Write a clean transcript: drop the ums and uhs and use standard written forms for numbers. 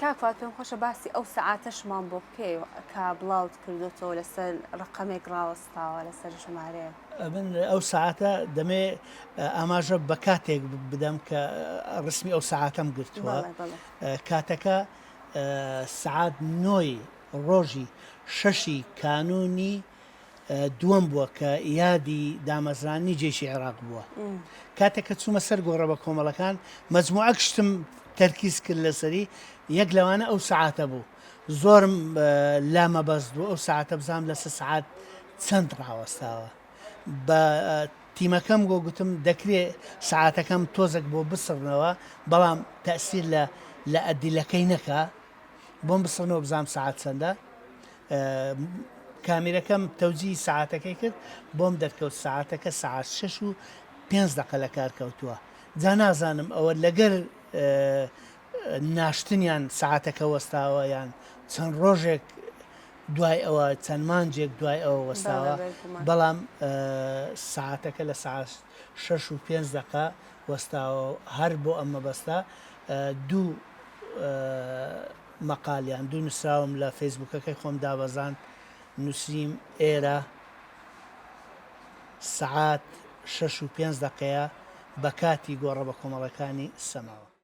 کاک فواد پێم خۆشە باسی ئەو سەعاتەشمان بۆ بکەی کە بڵاوت کردۆتەوە لەسەر ڕەقەمێک ڕاوەستاوە لەسەر ژمارەیەک. ئەمن ئەو سەعاتە دەمێ ئاماژە بە کاتێک بدەم کە ڕسمی ئەو سەعاتەم گرتووە. کاتەکە سەعات نۆی ڕۆژی شەشی کانوونی دووەم بووە کە یادی دامەزراندنی جەیشی عێراق بووە. کاتێک کە چوومە سەر گۆڕە بە کۆمەڵەکان مەجموعەک شتم تەرکیز کرد لەسەری یەک لەوانە ئەو سەعاتە بوو. زۆرم لا مەبەست بوو ئەو سەعاتە بزانم لەسەر سەعات چەند ڕاوەستاوە. بە تیمەکەم گۆ گوتم دەکرێ سەعاتەکەم تۆزێک بۆ بسڕنەوە بەڵام تەئسیر لە لە ئەدیلەکەی نەکا بۆم بسڕنەوە بزانم سەعات چەندە. کامیرەکەم تەوجیهی سەعاتەکەی کرد بۆم دەرکەوت سەعاتەکە سەعات شەش و پێنج دەقە لە کار کەوتووە جا نازانم ئەوە لەگەر ناشتنیان سەعاتەکە وەستاوە یان چەند ڕۆژێک دوای ئەوە چەند مانجێک دوای ئەوە وەستاوە بەڵام سەعاتەکە لە سەعات شەش و پێنج دەقە وەستاوە هەر بۆ ئەم مەبەستە دوو مەقال یان دوو نوسراوم لە فەیسبوکەکەی خۆم دابەزاند نوسریم ئێرە سەعات شەش و پێنج دەقەیە بە کاتی گۆڕە بەکۆمەڵەکانی سەماوە.